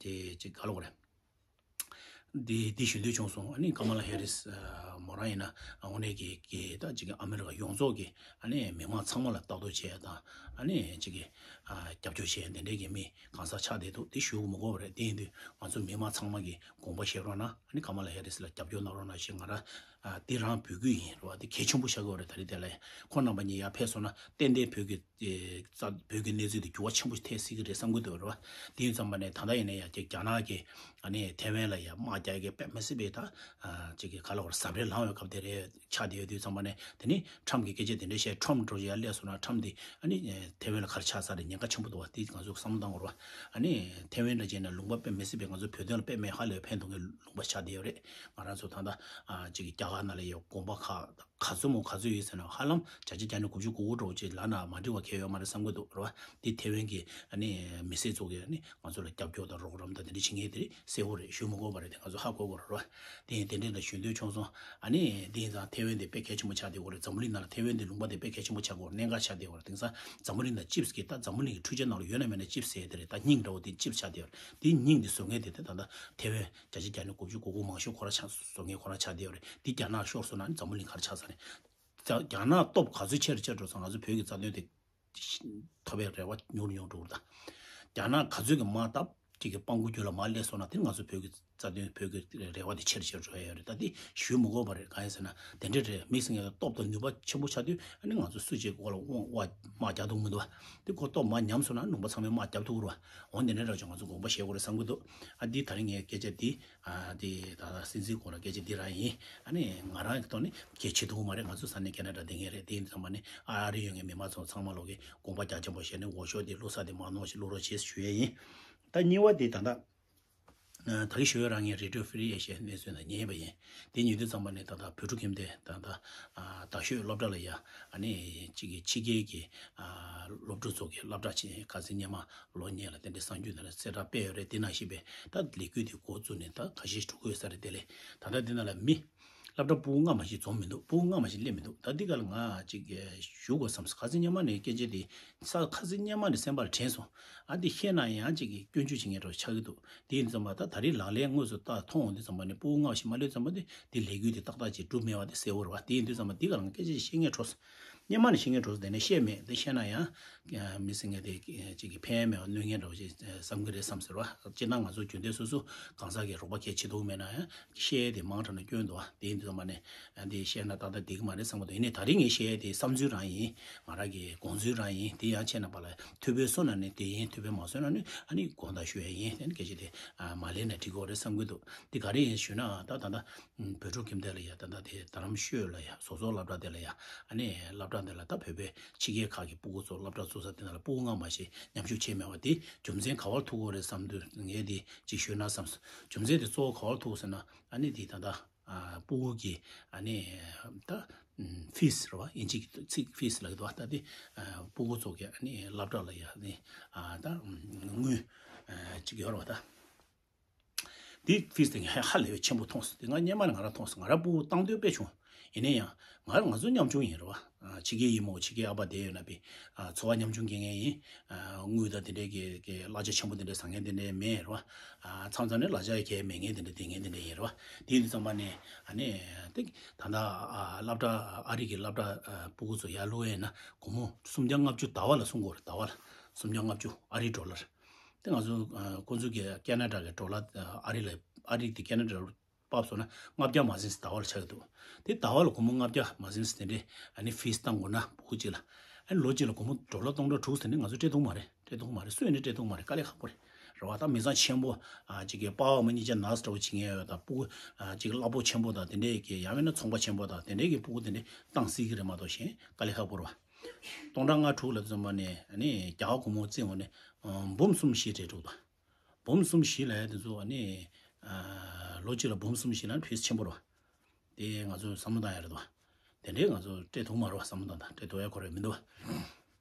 དེ་ཅིག་ག་ལ་གོ་རེད། འདི་འདི་ཞུ་འདོད་བྱུང་སོང་། ཨ་ནི་ཀ་མ་ལ་ཧེ་རིས་མོ་རང་ཡིན་ན་དངོས་གནས་ཀྱི་གི་ད་ཅིག་ཨ་མི་རི་ཀ་ཡོངས་རྫོགས་ཀྱི་ཨ་ནི་མི་མང་ཚང་མ་ལ་ལྟ་རྟོག་བྱེད་ཡ་དང་ཨ་ནི་ཅིག་གི་རྒྱབ་སྐྱོར་བྱེད་ཡ་དེ་འདྲའི་གི་མི་གང་ཟག་ཆགས་བསྡད་འདུག་དེ་ཞུ་དགོས་མི་དགོས་པ་རེད། དེ་ཡིན་དུས་ང་ཚོ་མི་མང་ཚང་མ་གི་དགོངས་པ་བཞེས་རོགས་གནང་། ཨ་ནི་ཀ་མ་ལ་ཧེ་རིས་ལ་རྒྱབ་སྐྱོར་གནང་རོགས་གནང་ཞེས་ང་རང་དེ་རང་འབོད་སྐུལ་ཡིན་རེད་བ། དེ་གལ་ཆེན་པོ་ཆགས་ཀྱི་ཡོད་རེད། ད་རེས་དེ་ལ་ཁོ་རྣམ་པ་གཉིས་ཡར་ཕེབས་སོང་ན་ཏན་ཏན་བོད་ཀྱི་ཨེ་རྩ་བོད་ཀྱི་གནས་ཚུལ་དེ་འགྱུར་བ་ཆེན་པོ་ཞིག་ཐེབས་སྲིད་ཀྱི་རེད་བསམ་གྱི་འདུག་རེད་བ། དེ་ཡིན་ཙམ་པ་ནས་ད་ལྟ་ཡིན་ན་ཡང་རྒྱ་རྒྱ་ནག་གིས་ཨ་ནི་ཐེ་ཝན་ལ་ཡང་དམག་རྒྱག་གི་དཔེ་མི་སྲིད་པའི་ད་ཨ་ཅིག་གི་ག་ལ་བར་ཟབ་རེས་ལངས་ཡོད་སྐབས་དེ་རེད། ཆགས་བསྡད་ཡོད་དུས་ཙམ་པ་ནས་དེ་ནི་ཁྲམ་གྱི་སྐད་ཆ་དེ་འདྲ་བཤད། ཁྲམ་འགྲོ་ཡ་སླེབས་སོང་ན་ཁྲམ་དེ་ཨ་ནི་ཐེ་ཝན་ལ་ག་རེ་ཆགས་ས་རེད། ཉེན་ཁ་ཆེན་པོ་འདུག་བ། དེ་ང་ཚོ་བསམ་བློ་བཏང་དགོས་རེད་བ། ཨ་ནི་ཐེ་ཝན་འདྲ་བྱས་ན་ལུང་པ་དཔེ་མི་སྲིད་པའི་ང་ཚོ་བོད་དོན་ལ་དཔེ་མེད་ཧ་ལས་པའི་ཕན་ཐོགས་མཁན་ལུང་པ་ཆགས་བསྡད་ཡོད་རེད། ང་རང་ཚོ་ད་ལྟ་ཨ་ཅིག་གི་རྒྱ་གར་ནང་ལ་ཡང་དགོན་པ་ཁག་ག་ཚོད་མོ་ག་ཚོད་ཡོད་ཟེར་ན་ཧ་ལམ་བརྒྱ་ཆ་བརྒྱ་ནས་དགུ་བཅུ་གོ་དགུ་འགྲོ་ཅིག་ལབ་ན་མ་འགྲིག་པ་གང་ཡང་ཡོད་མ་རེད་བསམ་གྱི་འདུག་རེད་བ། འདི་ཐེ་ཝན་གྱི་ཨ་ནི་མི་སེར་ཚོ་གིས་ཨ་ནི་ང་ཚོ་ལ་རྒྱབ་སྐྱོར་དང་རོགས་རམ་དང་དེ་འདྲ་བྱེད་མཁན་དེ་རེད། གསལ་པོ་རེད། ཞུ་མི་དགོས་པ་རེད། དེ་ང་ཚོ་ཧ་གོ་དགོས་རེད་བ། དེ་ཡིན་དེ་འདྲ་ལ་ཞུ་འདོད་བྱུང་སོང་། ཨ་ནི་དེ་ཡིན་ཙང་ཐེ་ཝན་དེ་དཔེ་གལ་ཆེན་པོ་ཆགས་བསྡད་ཡོད་རེད། འཛམ་བུ་གླིང་ནང་ལ་ཐེ་ཝན་དེ་ལུང་པ་དེ་དཔེ་གལ་ཆེན་པོ་ཆགས་ཡོད་རེད། གནད་འགག་ཆགས་བསྡད་ཡོད་རེད། དེང་སང་འཛམ་བུ་གླིང་དང་ཅིབས་ཀྱི་ད་འཛམ་བུ་གླིང་གི་འཕྲུལ་ཆས་ནང་ལ་ཡོད་ན་མེད་ན་ཅིབས་ཟེར་དེ་རེད། ད་སྙིང་འདྲ་བོ་དེ་ཅིབས་ཆགས་བསྡད་ཡོད་རེད། དེ་སྙིང་དེ་བཟོ་མཁན་དེ་དེ་ད་ལྟ་ཐེ་ཝན་བརྒྱ་ཆ་བརྒྱ་ནས་དགུ་བཅུ་གོ་དགུ་མང་ཤོས་ཁོ་རང་ཆགས་བཟོ་མཁན་ཁོ་རང་ཆགས་བསྡད་ཡོད་རེད། དེ་རྒྱ་ནག་ཤོར་སོང་ན་ཨ་ནི་འཛམ་བུ་གླིང་ག་རེ་ཆགས་ས་རེད། རྒྱ་ནག་སྟོབས་ག་ཚོད་ཆེ་རུ་ཆེ་རུ་འགྲོ་སོང་། ང་ཚོ་བོད་ཀྱི་རྩ་དོན་དེ་ཐོབ་པའི་རེ་བ་ཉུང་རུ་ཉུང་རུ་འགྲོ་གི་རེད། ད་རྒྱ་ནག་ག་ཚོད་ཀྱི་དམག་བཏབ་ གཅིག་གི་སྤང་གོ་རྒྱུད་ལ་མར་སླེབས་སོང་ན་དེ་ང་ཚོ་བོད་ཀྱི་རྩ་དོན་བོད་ཀྱི་རེ་བ་དེ་ཆེར་ཆེར་འགྲོ་ཡ་ཡོད་རེད། ད་དེ་ཞུས་མི་དགོས་པ་རེད། གང་ཡིན་ཟེར་ན་དེ་འདྲ་རེད། དམིགས་བསལ་ངེས་སྟོབས་དང་ནུས་པ་ཆེན་པོ་ཆགས་དུས་ཨ་ནི་ང་ཚོ་སུ་གཅིག་གོ་ལ་དབང་དམག་རྒྱག་ཐུབ་མི་འདུག་བ། དེ་ཁོ་སྟོབས་མར་ཉམས་སོང་ན་ལུང་པ་ཚང་མས་དམག་རྒྱབ་ཐུབ་རེད་བ། འོ་འདི་འདྲ་ར་ཅིག་ང་ཚོ་དགོངས་པ་བཞེས་དགོས་རེད་བསམ་གྱི་འདུག་ཨ་འདི་ད་རིང་ངའི་སྐད་ཆ་འདི་ཨ་འདི་ད་ལྟ་སྲིད་འཛིན་སྐོར་ལ་སྐད་ཆ་འདི་རང་ཡིན། ཨ་ནི་ང་རང་གི་ཐོག་ནས་གལ་ཆེ་ཐུབ་མ་རེད། ང་ཚོ་ས་གནས་ཁེ་ན་ཌ་བསྡད་མཁན་རེད། དེ་ཡིན་ཙམ་པ་ནི་ཨ་རི་ཡོད་མཁན་མི་མང་ཚོ་ཚང་མ་ལོག་གི་དགོངས་པ་རྒྱ་ཆེན་པོ་བཞེས་ནས་འོ་ཤོག་འདི་བླུག་ས་དེ་མ་གནང་ཞིག་བླུག་རོགས་བྱེད་ཞུ་ཡས་ཡིན། ད་གཉིས་པ་དེ་ད་ལྟ་ད་གི་ཞུ་ཡས་རང་ངས་Radio Free Asia གནས་ཚུལ་ནང་ཉན་པ་ཡིན། དེ་ཉན་དུས་ཙམ་པ་ནས་ད་ལྟ་བོད་ཕྲུག་ཁྱིམ་སྡེ་ད་ལྟ་རྡ་ཤོད་སློབ་གྲྭ་ལ་ཡ་ཨ་ནི་གཅིག་གི་ཕྱི་རྒྱལ་གྱི་སློབ་ཕྲུག་ཚོ་གི་སློབ་གྲྭ་ཆེན་ཁ་སང་སྔོན་མ་ལོ་གཉིས་ལ་དེ་འདྲའི་གསར་འགྱུར་ནང་ལ་གསལ་བསྒྲགས་སྤེལ་ཡོད་རེད། དེ་ནང་བཞིན་པའི་ད་ལས་འགུལ་དེ་འགོ་བཙུགས་ནས་ད་ཁ་ཤས་འགྲོ་གི་ཡོད་ས་རེད། དེ་ལས་ད་ལྟ་འདི་ནང་ལ་མི་སློབ་གྲྭ་ཕྲུ་གུ་ལྔ་མ་ཞིག་འཛོམས་མི་འདུག་ཕྲུ་གུ་ལྔ་མ་ཞིག་སླེབས་མི་འདུག་ད་འདི་ག་ལ་ང་ཅིག་ཞུ་དགོས་བསམ་སོང་། ཁ་སང་སྔོན་མ་ནས་སྐད་ཆ་དེ་ས་ཁ་སང་སྔོན་མ་ནས་སེམས་པར་དྲན་སོང་། ཨ་འདི་བཤད་ན་ཡང་ཅིག་སྐྱོན་བརྗོད་བྱེད་མཁན་འདྲ་བོ་ཆགས་ཀྱི་འདུག་དེ་ཡིན་ཙམ་པ་ད་ད་རེས་ལག་ལེན་དངོས་སུ་ད་མཐོང་འོང་དུས་ཙམ་པ་ནས་ཕྲུ་གུ་ལྔ་ཞིག་མ་སླེབས་ཙམ་པ་དེ་དེ་ལས་འགུལ་དེ་ཏག་ཏག་ཅིག་འགྲུབ་མེད་པ་དེ་གསལ་བོ་རེད་བ། དེ་ཡིན་དུས་ཙམ་པ་འདི་ག་ལ་ང་སྐད་ཆ་ཞིག་བཤད་སྙིང་བྲོ་སོང་། སྔོན་མ་ནས་བཤད་སྙིང་བྲོ་སོང་། དེ་ནས་བཤད་མེད། དེ་བཤད་ན་ཡང་མི་སེར་ངན་དེ་ཅིག་གི་ཕན་མེད་པ་གནོད་མཁན་འདྲ་བོ་ཞིག་བསམ་གྱི་རེད་བསམ་ཟེར་བ། སྤྱིར་ན་ང་ཚོ་རྒྱུན་ལྡན་སོ་སོ་གང་ཟག་གི་རོགས་པ་གལ་ཆེ་ཐུབ་མེད་ན་ཡང་བཤད་ཡས་དེ་མང་དྲགས་ན་སྐྱོན་འདུག་བ། དེ་ཡིན་དུས་ཙམ་པ་ནས་འདི་བཤད་ན་ཏག་ཏག་འགྲིག་གི་མ་རེད་བསམ་གྱི་འདུག་ཡིན་ནའི་ད་རིང་ངས་བཤད་ཡས་དེ་བསམ་ཚུལ་རང་ཡིན། ང་རང་གི་དགོངས་ཚུལ་རང་ཡིན། དེ་ཡང་ཁྱེད་རྣམ་པ་ལ་ཐུགས་ཕན་གསོས་ན་ནི་དེ་ཡིན། ཐུགས་ཕན་མ་གསོས་ན་ནི་ཨ་ནི་དགོངས་དག་ཞུ་ཡས་ཡིན། དེ་ནི་སྐད་ཆ་དེ་མ་ལན་ན་འགྲིག་གི་རེད་བསམ་གྱི་འདུག་འདི་ག་རེ་ཡིན་ཞུས་ན་ད་ད་ལྟ་བོད་ཕྲུག་ཁྱིམ་སྡེ་ལ་ཡ་ད་ལྟ་དེ་རྡ་རམ་ཤོད་ལ་ཡ་བཟོ་ཚོགས་སློབ་གྲྭ་དེ་ལ་ཡ་ཨ་ནི་སློབ་གྲྭ་འདི་ལ་ད་བོད་པའི་ཕྱི་རྒྱལ་ཁག་གི་ཕྲུ་གུ་ཚོ་སློབ་གྲྭ་བཙུགས་ས་དེ་ནང་ལ་ཕྲུ་གུ་སྔ་མ་ཞིག་མཉམ་ཞུགས་བྱས་མེད་པ་དེ་རྒྱུ་མཚན་ག་པར་ཐུག་གི་རེད་བསམ་དུས་ངས་དེ་ཅིག་ཞུས་ན་བསམ་སོང་། རྒྱུ་མཚན་དེ་གཙོ་བོ་ག་པར་ཐུག་ཟེར་ན་ཨ་ནི་དེ་ད་ལྟ་ཕྲུ་གུ་གི་ཨ་ནི་ད་ཕིས་རེད་བ། ཨིན་ཇི་གི་ཚིག་ཕིས་ལབ་ཀྱི་འདུག་ད་དེ་ཕྲུ་གུ་ཚོ་གི་ཨ་ནི་སློབ་གྲྭ་ལ་ཡ་ཨ་ནི་ད་དངུལ་ཅིག་ཡོད་རེད་བ་ད། དེ་ཕིས་དེ་ངས་ཧ་ལས་པའི་ཆེན་པོ་མཐོང་སོང་། དེ་ང་སྔོན་མ་ནས་ང་རང་མཐོང་སོང་། ང་རང་ཕྲུ་གུ་བཏང་འདོད་དཔེ་བྱུང་། ཡིན་ན་ཡང་ང་རང་ང་ཚོ་ཉམ་ཆུང་ཡིན་རེད་བ། ཕྱི་རྒྱལ་ཡིན་མོ་ཕྱི་རྒྱལ་ཨ་ཕ་བསྡད་ཡོད་ན་པི། འཚོ་བ་ཉམ་ཆུང་སྐྱེལ་མཁན་ཡིན། དངུལ་དང་དེ་འདྲའི་གི་གི་གླ་ཆ་ཆེན་པོ་དེ་འདྲ་ཟ་མཁན་དེ་འདྲ་མེད་རེད་བ། མཚམས་མཚམས་ནས་གླ་ཆ་གལ་མེད་མཁན་དེ་འདྲ་བསྡད་མཁན་དེ་འདྲ་ཡིན་རེད་བ། དེ་ཡིན་དུས་ཙམ་པ་ནས་ཨ་ནི་དེ་ད་ལྟ་སློབ་གྲྭ་ཨ་རི་གི་སློབ་གྲྭ་ཕྲུ་གུ་ཚོ་ཡར་བླུག་ཡས་ན་སྒོར་མོ་སུམ་བརྒྱ་ལྔ་བཅུ་ཟླ་བ་ལ་གསུང་གི་ཡོད་རེད། ཟླ་བ་ལ་སུམ་བརྒྱ་ལྔ་བཅུ་ཨ་རིའི་ཌོ་ལར། དེ་ང་ཚོ་ཁོང་ཚོ་གི་ཁེ་ན་ཌ་གི་ཌོ་ལར་ཨ་རི་ལ་ཨ་རི་དེ་ཁེ་ན་ཌ་ཕབ་སོང་ན་ལྔ་བརྒྱ་མ་ཟིན་ཟླ་བ་ལ་ཆགས་ཀྱི་འདུག་དེ་ཟླ་བ་ལ་སྒོར་མོ་ལྔ་བརྒྱ་མ་ཟིན་དེ་འདྲའི་ཨ་ནི་ཕིས་བཏང་དགོས་ན་ཕྲུ་གུ་གཅིག་ལ་ཨ་ནི་ལོ་གཅིག་ལ་སྒོར་མོ་ཌོ་ལར་སྟོང་ཕྲག་དྲུག་ཟེར་ནས་ང་ཚོ་སྤྲད་ཐུབ་མ་རེད། སྤྲད་ཐུབ་མ་རེད། སུ་ཡིན་ནའི་སྤྲད་ཐུབ་མ་རེད། དཀའ་ལས་ཁག་པོ་རེད། རེད་བ། ད་མི་ཚང་ཆེན་པོ་ཨ་ཅིག་གི་པ་ཕ་མ་གཉིས་ཆ་ནར་སི་འདྲ་བོ་བྱེད་མཁན་ཡོད་ད། ཕྲུ་གུ་ཨ་ཅིག་གི་གླ་ཕོགས་ཆེན་པོ་དང་དེ་འདྲའི་གི་ཡང་མིན་ན་ཚོང་པ་ཆེན་པོ་དང་དེ་འདྲའི་གི་ཕྲུ་གུ་དེ་འདྲའི་བཏང་སྲིད་ཀྱི་རེད་མ་གཏོགས་གཞན་དཀའ་ལས་ཁག་པོ་རེད་བ། སྟོང་ཕྲག་ལྔ་དྲུག་ལ་འཛོམས་པ་ནས་ཨ་ནི་རྒྱ་གར་སྒོར་མོ་བཙལ་འོང་ནས་འབུམ་གསུམ་བཞི་སྤྲད་འགྲོ་ད། འབུམ་གསུམ་བཞི་ལབ་ཡ་དེ་ཚོ་ཨ་ནི་ཨ་ལོ་གཅིག་ལ་འབུམ་གསུམ་བཞི་ལབ་ན་ཕིས་ཆེན་པོ་རེད་བ། དེ་ང་ཚོས་བསམ་བློ་བཏང་ཡ་རེད་དོ། དེ་འདྲའི་ང་ཚོ་སྤྲད་ཐུབ་མ་རེད་བ། བསམ་བློ་བཏང་དང་སྤྲད་ཐུབ་ཡ་ཁོ་རེ་མི་འདུག་བ།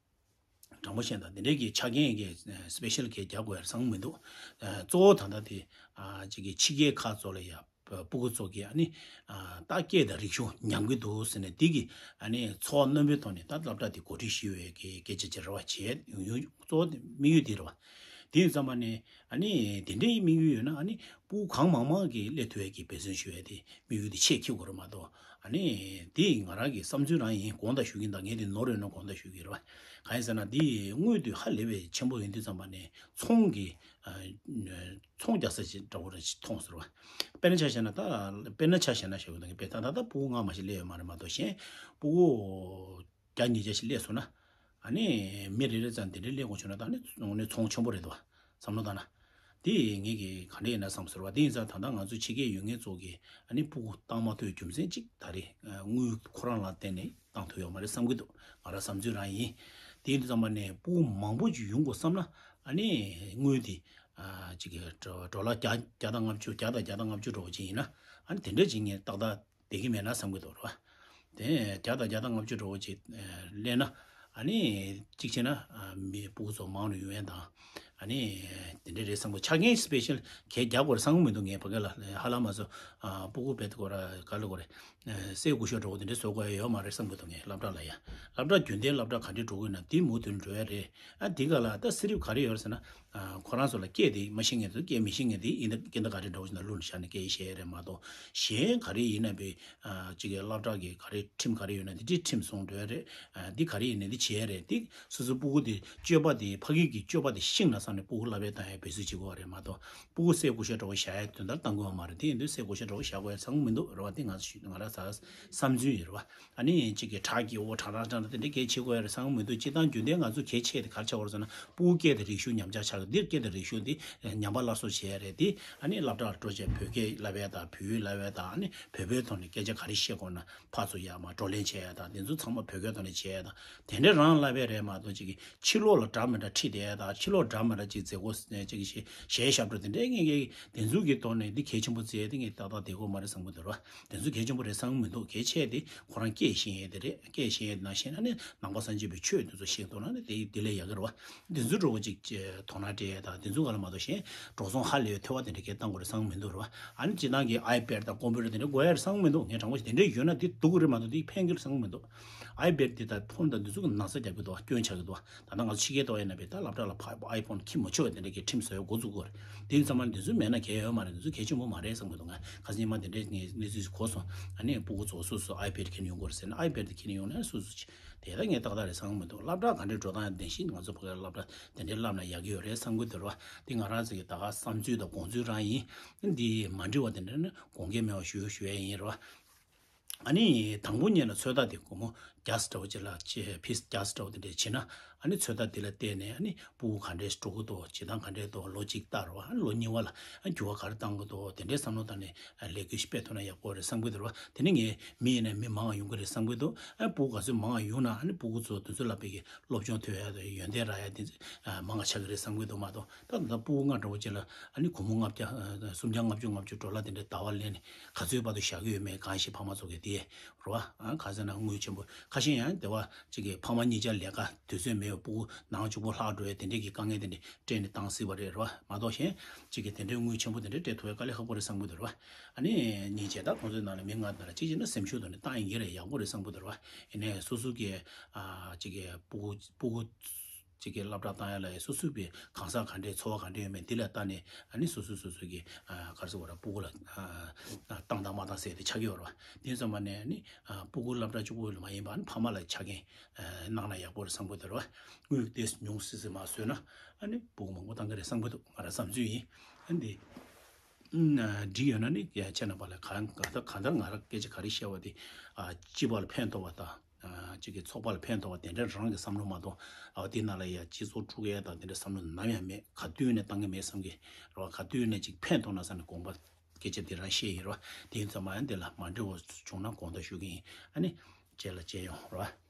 དྲང་པོ་བཤད་ན་དེ་འདྲའི་གི་ཆ་རྐྱེན་གི་སི་པེ་ཤལ་གི་རྒྱག་དགོས་ཡ་བསམ་མི་འདུག་གཙོ་བོ་ད་ལྟ་དེ་ཨ་ཅིག་གི་ཕྱི་རྒྱལ་ཁག་ཚོ་ལ་ཡ་ཕྲུ་གུ་ཚོ་གི་ཨ་ནི་ཨ་ད་སྐད་དང་རིག་གཞུང་ཉམས་ཀྱི་འདུག་ཟེར་ནས་འདི་གི་ཨ་ནི་ཚོར་བ་རྣོན་པོའི་ཐོག་ནས་ད་སློབ་གྲྭ་དེ་གོ་སྒྲིག་ཞུ་བའི་གི་སྐད་ཆ་ཅིག་རེད་བ། བྱས་ཡོང་གཙོ་བོ་དེ་དམིགས་ཡུལ་དེ་རེད་བ། དེ་ཡིན་ཙམ་པ་ནས་ཨ་ནི་དེ་འདྲའི་དམིགས་ཡུལ་ཡོད་ན་ཨ་ནི་ཕྲུ་གུ་གང་མང་མང་གི་སླེབས་ཐུབ་ཡས་ཀྱི་འབད་བརྩོན་ཞུ་ཡས་དེ་དམིགས་ཡུལ་དེ་ཆེས་ཁེ་དགོས་རེད་མ་གཏོགས། ཨ་ནི་དེ་ང་རང་གི་བསམ་ཚུལ་རང་ཡིན། དགོངས་དག་ཞུ་གི་ཡིན། ད་ངས་དེ་ནོར་ཡོད་ན་དགོངས་དག་ཞུ་གི་རེད་བ། གང་ཡིན་ཟེར་ན་དེ་དངུལ་དེ་ཧ་ལས་པའི་ཆེན་པོ་ཡིན་དུས་ཙམ་པ་ནས་ཚོང་གི་ཨ་ཚོང་རྒྱག་ས་ཅིག་འདྲ་བོ་རེ་ཞིག་མཐོང་ཟེར་བ། དཔེར་ན་ཆ་བཞག་ན་ད་དཔེར་ན་ཆ་བཞག་ན་ཞུ་གི་ཡིན། དཔེ་ད་ད་ལྟ་ཕྲུ་གུ་སྔ་མ་ཞིག་སླེབས་ཡོད་མ་རེད་མ་གཏོགས་གཞན་ཕྲུ་གུ་བརྒྱ་ཉིས་བརྒྱ་ཞིག་སླེབས་སོང་ན། ཨ་ནི་མི་རེ་རེ་ཙམ་དེ་འདྲའི་སླེབས་དགོས་བྱུང་ན་ད་ནི་ནི་ཚོང་ཆེན་པོ་རེད་འདུག་བསམ་བློ་བཏང་ན། དེ་ངེད་ཀྱིས་ག་འདྲ་ཡིན་ན་བསམ་ཟེར་བ། དེ་ཡིན་ཙང་ད་ལྟ་ང་ཚོ་ཕྱི་རྒྱལ་ཡོད་མཁན་ཚོ་གིས་ཨ་ནི་ཕྲུ་གུ་བཏང་མ་ཐུབ་རྒྱུ་མཚན་གཅིག་ད་རེས་དངུལ་ཁོ་རང་ལ་བརྟེན་ནས་བཏང་ཐུབ་ཡོད་མ་རེད་བསམ་གྱི་འདུག་ང་རང་བསམ་ཚུལ་རང་ཡིན། དེ་ཡིན་དུས་ཙམ་པ་ནས་ཕྲུ་གུ་མང་པོ་ཅིག་ཡོང་དགོས་བསམ་ན་ཨ་ནི་དངུལ་དེ་ཨ་གཅིག་གི་ཌོ་ལར་བརྒྱ་བརྒྱ་དང་ལྔ་བཅུ་བརྒྱ་དང་བརྒྱ་དང་ལྔ་བཅུ་འདྲ་བོ་ཅིག་ཡིན་ན་ཨ་ནི་དེ་འདྲ་ཅིག་ངས་ཏག་ཏག་བསྡད་ཀྱི་མེད་ན་བསམ་གྱི་འདུག་རེད་བ། དེ་བརྒྱ་དང་བརྒྱ་དང་ལྔ་བཅུ་འདྲ་བོ་ཅིག་ལེན་ན་ཨ་ནི་གཅིག་བྱས་ན་མི་ཕྲུ་གུ་ཚོ་མང་རུ་ཡོང་ཡས་དང་ཨ་ནི་དེ་འདྲ་རེད་བསམ་གྱི། ཆ་རྐྱེན་སི་པེ་ཤལ་གས་རྒྱག་དགོས་རེད་བསམ་གྱི་མི་འདུག་ངས་ཕ་གི་ལ་ཧ་ལམ་མ་བཟོ་ཕྲུ་གུ་བེད་དགོས་ར་ག་ལ་དགོས་རེད། སའི་ཀུ་ཤོ་འདྲ་བོ་དེ་འདྲ་བཟོ་དགོས་ཡ་ཡོད་མ་རེད་བསམ་གྱི་འདུག་ངས་སློབ་གྲྭ་ལ་ཡ། སློབ་གྲྭ་རྒྱུན་ལྡན་སློབ་གྲྭ་ག་འདྲས་འགྲོ་དགོས་ན་དེ་མུ་མཐུད་འགྲོ་ཡ་རེད། ཨ་དེ་ག་ལ་ད་སི་རིབ་ག་རེ་ཡོད་རེད་ཟེར་ན། ཁོ་རང་ཚོ་ལ་སྐད་དེ་མ་ཤེས་མཁན་དེ་སྐད་མི་ཤེས་མཁན་དེ་ཡིན་ད་སྐད་ད་ག་རེ་འདྲ་བོ་ཞིག་ན་བླུགས་ནས་བཞག་ནས་སྐད་བཤད་ཡ་རེད་མ་གཏོགས་གཞན་ག་རེ་ཡིན་ན་བས་ཅིག་གི་སློབ་གྲྭ་གི་ག་རེ་ཁྲིམས་ག་རེ་ཡོད་ན་དེ་འདྲའི་ཁྲིམས་སྲུང་འགྲོ་ཡ་རེད། འདི་ག་རེ་ཡིན་ན་འདི་བྱེད་ཡ་རེད། འདི་སོ་སོའི་ཕྲུ་གུ་དེ་སྤྱོད་པ་དེ་ཕ་གི་གི་སྤྱོད་པ་དེ་ཤེས་ན་ ནས་སྤུ་གུ་བསླབ་པའི་བཏང་ཡའི་འབད་རྩོལ་བྱེད་དགོས་པ་རེད་མ་གཏོགས། སྤུ་གུ་སེ་གོ་ཤ་འདྲ་བོ་བཞག་ཡའི་དོན་དག་གཏང་དགོས་པ་མ་རེད། དེ་ཡིན་དུས་སེ་གོ་ཤ་འདྲ་བོ་བཞག་དགོས་ཡ་ཚང་མི་འདུག་རེད་བ། དེ་ང་ཚོ་ང་རང་ཚ་བསམ་ཚུལ་ཡིན་རེད་བ། ཨ་ནི་གཅིག་གི་ཁྲག་གི་འོ་ཁྲག་རང་ཁྲག་དེ་འདྲ་གལ་ཆེ་དགོས་ཡ་རེད་བསམ་གི་མི་འདུག་སྤྱིར་བཏང་རྒྱུན་ལྡན་ང་ཚོ་གལ་ཆེ་དེ་ག་རེ་ཆགས་ཀྱི་ཡོད་རེད་ཟེར་ན། སྤུ་གུ་སྐད་དེ་རིག་གཞུང་ཉམས་ཆག་ཆགས་ཀྱི་འདིར་སྐད་དེ་རིག་གཞུང་འདི་ཉམས་པ་སླར་གསོ་བྱེད་ཡ་རེད། དེ་ཨ་ནི་སློབ་གྲྭ་ལ་འགྲོ་བྱས་བོད་སྐད་བསླབ་ཡ་དང་བོད་ཡིག་བསླབ་ཡ་དང་། ཨ་ནི་བོད་པའི་ཐོག་ནས་སྐད་ཆ་ག་རེ་བཤད་དགོས་ན་ཕར་ཚུར་ཡར་མར་བགྲོ་གླེང་བྱེད་ཡ་དང་། དེ་ཚོ་ཚང་མ་བོད་སྐད་ཐོག་ནས་བྱེད་ཡ་དང་། དེ་འདྲ་རང་བསླབ་ཡ་རེད་མ་གཏོགས། ཅིག་གི་ཕྱི་ལོགས་ལ་འདྲ་མི་འདྲ་ཁྲིད་བསྡད་ཡ་དང་། ཕྱི་ལོགས་འདྲ་མི་འདྲ་ཅིག་མཛད་སྒོ་ཅིག་གི་གཞས་གཞས་ཞབས་བྲོ་དེ་འདྲའི་ངེས་ངེས་དེ་ཚོ་གི་ཐོག་ནས་འདི་གལ་ཆེན་པོ་བརྩི་ཡ་དེ་ངས་ཏག་ཏག་བསྡད་དགོས་མ་རེད་བསམ་གི་འདུག་ར། དེ་ཚོ་གལ་ཆེན་པོ་རེད་བསམ་གི་མི་འདུག་གལ་ཆེ་དེ་ཁོ་རང་སྐད་ཤེས་ཡས་དེ་རེད། སྐད་ཤེས་ཡས་དེ་ནང་བཞིན་ཨ་ནི་ནང་པ་སངས་རྒྱས་པའི་ཆོས་དེ་ཚོ་ཤེས་ཐུབ་ན་ནི་དེ་དེ་ལས་ཡག་གི་རེད་བ། དེ་ཚོ་འདྲ་བོ་ཅིག་དོ་སྣང་སྤྲད་ཡས་དང་། དེ་ཚོ་ག་ལ་མ་གཏོགས་གཞན་འགྲོ་སོང་ཧ་ལས་པའི་ཐེ་བ་དེ་འདྲ་གས་བཏང་དགོས་རེད་བསམ་གི་མི་འདུག་རེད་བ། ཨ་ནི་སྤྱིར་བཏང་གི་ཨའི་པེཌ་དང་ཀོམ་པུ་ཊར་དེ་འདྲ་དགོས་ཡ་རེད་བསམ་གི་མི་འདུག་ངས་དྲང་པོ་ཞིག་དེ་འདྲ་ཡོད་ན་དེ་སྡུག་གི་རེད་མ་གཏོགས་དེ་ཕན་གི་རེད་བསམ་གི་མི་འདུག་ཨའི་པེཌ་དེ་དང་ཕོན་དང་དེ་ཚོ་གི་ན་ཚ་རྒྱག་གི་འདུག་བ། སྐྱོན་ཆགས་གི་འདུག་བ། ད་ལྟ་ང་ཚོ་ཕྱི་རྒྱལ་དུ་ཡིན་ན་བས་ད་སློབ་གྲྭ་ལ་ཕ་ཨའི་ཕོན་ཁྱེར་མི་ཆོག་དེ་འདྲ་གི་ཁྲིམས་བཟོ་ཡ་འགོ་འཛུགས་དགོས་རེད། དེ་ཡིན་ཙང་མ་འདི་ཚོ་མེད་ན་གལ་ཡོད་མ་རེད། འདི་ཚོ་གལ་ཆེན་པོ་མ་རེད་བསམ་གི་འདུག་ང་ཁ་སང་ཉི་མ་དེ་འདྲའི་ངས་གནས་ཚུལ་ཞིག་གོ་སོང་། ཨ་ནི་སྤུ་གུ་ཚོ་སོ་སོ་ཨའི་པེཌ་ཁྱེར་ནས་ཡོང་དགོས་རེད་ཟེར་ན། ཨའི་པེཌ་དེ་ཁྱེར་ནས་ཡོང་ན་སོ་སོ་ཅིག་དེ་ད་ངས་ཏག་ཏག་རེད་བསམ་གི་མི་འདུག་སློབ་གྲྭ་ག་འདྲའི་འགྲོ་སྟངས་ཡང་བདེན་ཞིང་། ང་ཚོ་ཕ་གིར་སློབ་གྲྭ་དེ་འདྲའི་བསླབ་ན་ཡག་གི་ཡོད་རེད་བསམ་གི་འདུག་ར། དེ་ང་རང་ཚོ་གི་ད་ག་བསམ་ཚུལ་དང་དགོངས་ཚུལ་རང་ཡིན། འདི་མ་འགྲིག་པ་དེ་འདྲ་ནི་དགོངས་འགལ་མེད་པ་ཞུ་ཞུ་ཡ་ཡིན་ར། ཨ་ནི་དང་པོ་ཉིད་ལ་ཚོད་ལྟ་དེ་སྒོར་མོ་བརྒྱ་ཙམ་འདྲ་བོ་ཅིག་ལ་ཅེ་ཕིས་བརྒྱ་ཙམ་འདྲ་བོ་དེ་འདྲ་བྱེད་ན། ཨ་ནི་ཚོད་ལྟ་དེ་ལ་བལྟས་ནས་ཨ་ནི་སྤུ་གུ་ག་འདྲས་འགྲོ་གི་འདུག་བྱེད་སྟངས་ག་འདྲས་འདུག་ལོ་གཅིག་ལྟར་བ། ཨ་ནི་ལོ་གཉིས་པ་ལ་ཨ་འགྱུར་བ་ག་རེ་བཏང་གི་འདུག་དེ་འདྲས་བསམ་བློ་བཏང་ནས་ཨ་ལས་འགུལ་ཞིག་སྤེལ་ཐུབ་ན་ཡག་པོ་རེད་བསམ་གི་འདུག་ར། དེ་ནི་ངས་མི་ཡིན་ན་མི་མང་བ་ཡོང་གི་རེད་བསམ་གི་འདུག་ཨ་སྤུ་གུ་ག་ཚོད་མང་བ་ཡོང་ན་ཨ་ནི་སྤུ་གུ་ཚོ་དེ་ཚོ་ལ་དཔེ་གི་སློབ་སྦྱོང་ཐོན་ཡ་དང་ཡོན་ཏན་རག་ཡ་དེ་ཚོ་ཨ་མང་བ་ཆགས་ཀྱི་རེད་བསམ་གི་འདུག་མ་གཏོགས། ད་ད་སྤུ་གུ་ལྔ་འདྲ་བོ་ཅིག་ལ་ཨ་ནི་སྒོར་མོ་ལྔ་བརྒྱ་ཨ་སུམ་བརྒྱ་ལྔ་བཅུ་ལྔ་བཅུ་ཌོ་ལར་དེ་འདྲའི་ཟླ་བ་ལེན་ནས་ག་ཚོད་བར་དུ་བཞག་གི་ཡོད་མེད། གང་ཞིག་ཕ་མ་ཚོ་གི་དེ་རེད་བ། ཨ་ག་ཟེར་ན་དངུལ་ཆེན་པོ་ཁ་ཤས་ཡང་དེ་བ་ཅིག་གི་ཕ་མ་གཉིས་ཆ་ལས་ཀ་དུས་ཚོད་མེད་པའི་སྤུ་གུ་ནང་གཅིག་པོ་ལྷག་འགྲོ་ཡ་དེ་འདྲའི་གི་དཀའ་ངལ་དེ་འདྲ་སྤྲད་ནས་བཏང་སྲིད་པ་རེད་རེད་བ། མ་གཏོགས་གཞན་ཅིག་གི་དེ་འདྲའི་དངུལ་ཆེན་པོ་དེ་འདྲ་སྤྲད་ཐུབ་ཡ་དཀའ་ལས་ཁག་པོ་རེད་བསམ་གི་འདུག་རེད་བ། ཨ་ནི་གཉིས་བྱས་ད་ཁོང་ཚོའི་ནང་ལ་མི་ལྔ་དེ་ལ་གཅིག་བྱས་ན་སེམས་ཤུགས་ཐོག་ནས་བཏང་ཡིན་གྱི་རེད། ཡག་པོ་རེད་བསམ་གི་འདུག་རེད་བ། ཡིན་ནའི་སོ་སོ་གི་ཨ་ཅིག་གི་སྤུ་གུ་སྤུ་གུ་ཅིག་གི་སློབ་གྲྭ་བཏང་ཡ་ལ་སོ་སོའི་པའི་གང་ཟག་ག་འདྲའི་འཚོ་བ་ག་འདྲ་ཡོད་མེད་འདི་ལ་ལྟ་ནས། ཨ་ནི་སོ་སོ་སོ་སོ་གི་ཨ་ག་རེ་ཟེར་བ་ར། སྤུ་གུ་ལ་ཨ་བཏང་དང་མ་བཏང་ཟེར་དེ་ཆགས་ཀྱི་ཡོད་རེད་བ། དེ་ཙམ་པ་ནས་ཨ་ནི་ཨ་སྤུ་གུ་སློབ་གྲྭ་གཅིག་པུ་ལ་མ་ཡིན་པ་ཨ་ནི་ཕ་མ་ལ་ཆ་རྐྱེན་ཨ་གནང་ན་ཡག་པོ་རེད་བསམ་གི་འདུག་རེད་བ། དངུལ་དེ་ཉུང་སི་སི་མ་བཟོས་ན་ཨ་ནི་སྤུ་གུ་མང་པོ་བཏང་གི་རེད་བསམ་གི་འདུག་ང་རང་བསམ་ཚུལ་ཡིན། ཨ་ནི་འདི་ཨ་འགྲིག་ཡོད་ན་ནི་ཁྱེད་རྣམ་པ་ལ་གང་གང་ལྟར་གང་ལྟར་ང་རང་སྐད་ཆ་ག་རེ་བཤད་པ་དེ་ཨ་སྤྱི་པ་ལ་ཕན་ཐོགས་པ་དང་། ཨ་གཅིག་གི་ཚོགས་པ་ལ་ཕན་ཐོགས་པ་དེ་འདྲ་རང་གི་བསམ་བློ་མ་གཏོགས། ཨ་དེ་ནང་ལ་ཡ་སྤྱི་ཚོགས་དཀྲུག་ཡ་དང་དེ་འདྲ་བསམ་བློ་ནམ་ཡང་མེད། ག་དུས་ནས་བཏང་གི་མེད་བསམ་གི་རེད་བ། ག་དུས་ནས་ཅིག་ཕན་ཐོགས་ན་བསམ་ནས་དགོངས་པ་སྐད་ཆ་དེ་རང་བཤད་ཡིན་རེད་བ། དེ་ཡིན་ཙང་མ་ཡང་དེ་ལ་མ་འགྲིག་པ་བྱུང་ན་དགོངས་དག་ཞུ་གི་ཡིན། ཨ་ནི་རྗེས་ལ་མཇལ་ཡོང་རེད་བ།